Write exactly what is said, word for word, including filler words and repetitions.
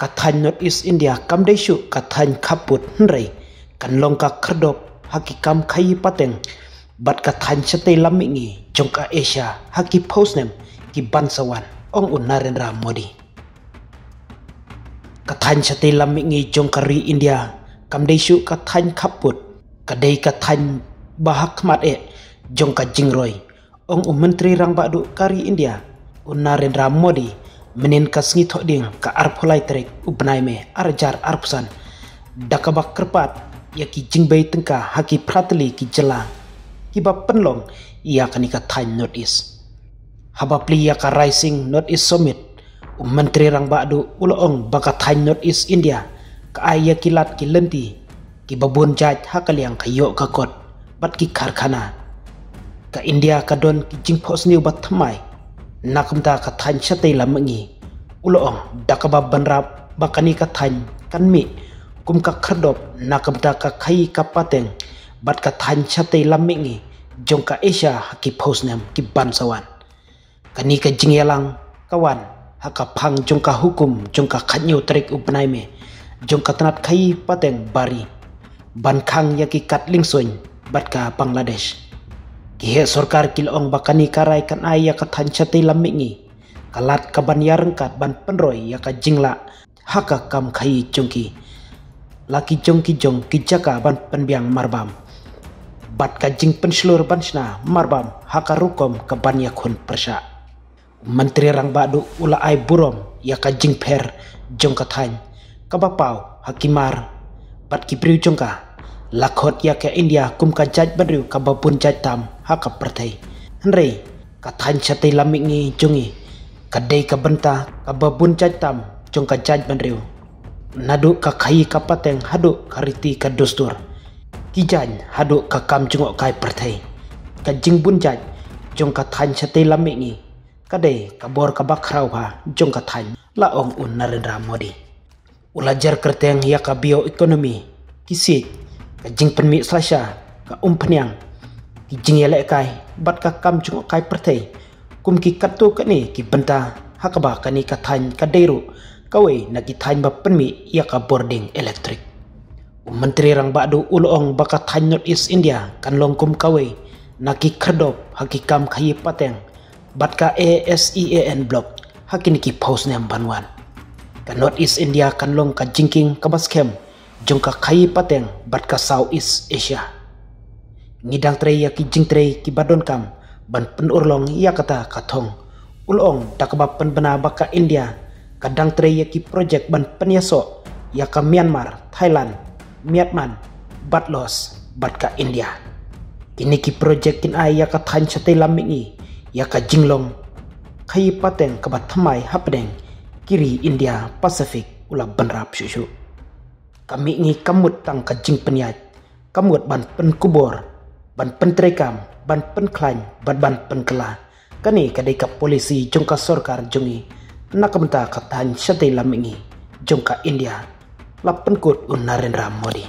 Ka thaiñ North East India kam dei shuh ka thaiñ khappud hynrei kan long ka khyrdop ha ki kam khaïi pateng bad ka thaiñ shatei lam mihngi jong ka Asia ha ki phew snem ki ban sa wan, ong u Narendra Modi. Ka thaiñ shatei lam mihngi jong ka ri India kam dei shuh ka thaiñ khappud, ka dei ka thaiñ ba ha khmat eh jong ka jingroi, ong u Myntri Rangbah Duh ka ri India u Narendra Modi mynhynnin ka sngi Thohdieng ka arphew lai tarik u bnai May ar hajar arphew san, da kaba kyrpad ïa ki jingbei tyngka ha ki phra tylli ki jylla kiba pynlong ïa kane ka thaiñ North East. Haba plie ïa ka Rising North East Summit, u Myntri Rangbah Duh u la ong ba ka thaiñ North East India ka ai ïa ki lad ki lynti kiba bun jait ha ka liang ka ïoh ka kot bad ki karkhana. Ka India ka don ki jingphohsniew ba thymmai na ka bynta ka thaiñ shatei lam mihngi, u la ong, da kaba bynrap ba kane ka thaiñ kan mih kum ka khyrdop na ka bynta ka khaïi ka pateng bad ka thaiñ shatei lam mihngi jong ka Asia ha ki phew snem ki ban sa wan. Kane ka jingïalang ka wan ha ka phang jong ka hukum jong ka khathynñiew tarik u bnai May jong ka tnat khaïi pateng bari ban khang ïa ki kad liengsuiñ bad ka Bangladesh. Ki heh sorkar ki la ong ba kane ka rai kan ai ïa ka thaiñ shatei lam mihngi ka lad ka ban ïaryngkat ban pynroi ïa ka jinglah ha ka kam khaïi jong ki la ki jong ki jong ki jaka ban pynbiang marbam bad ka jingpynshlur ban shna marbam ha ka rukom ka ban ïakhun pyrshah. Myntri Rangbah Duh u la ai burom ïa ka jingpher jong ka thaiñ kaba paw ha ki mar bad ki briew jong ka, la khot ïa ka India kum ka jaitbynriew kaba bun jait tam ha ka pyrthei. Hynrei ka thaiñ shatei lam mihngi jong ngi ka dei ka bynta kaba bun jait tam jong ka jaitbynriew, naduh ka khaïi ka pateng haduh ka riti ka dustur, ki jaiñ haduh ka kam jngohkai pyrthei. Ka jingbun jait jong ka thaiñ shatei lam mihngi ka dei ka bor kaba khraw bha jong ka thaiñ, la ong u Narendra Modi. U la jer kyrteng ïa ka bioeconomy, ki siej, ka jingpynmih slasha, ka umphniang, ki jingïalehkai bad ka kam jngohkai pyrthei kum ki katto katne ki bynta ha kaba kane ka thaiñ ka dei ruh kawei na ki thaiñ ba pynmih ïa ka bording elektrik. U Myntri Rangbah Duh u la ong ba ka thaiñ North East India kan long kum kawei na ki khyrdop ha ki kam khaïi pateng bad ka ASEAN Bloc ha kine ki phew snem ban wan. Ka North East India kan long ka jingkieng kaba skhem jong ka khaïi pateng bad ka South East Asia. Ngi dang trei ïa ki jingtrei kiba donkam ban pynurlong ïa kata ka thong, u la ong, da kaba pynbna ba ka India ka dang trei ïa ki projek ban pynïasoh ïa ka Myanmar, Thailand, Myanmar bad Laos bad ka India. Kine ki projek kin ai ïa ka thaiñ shatei lam mihngi ïa ka jinglong khaïi pateng kaba thymmai hapdeng ki ri India Pacific, u la bynrap shuh shuh. Ka mihngi kam mut tang ka jingpynïaid, ka mut ban pynkupbor, ban pyntreikam, ban pynkhlaiñ bad ban pynkylla. Kane ka dei ka polisi jong ka sorkar jong ngi na ka bynta ka thaiñ shatei lam mihngi jong ka India, la pynkut u Narendra Modi.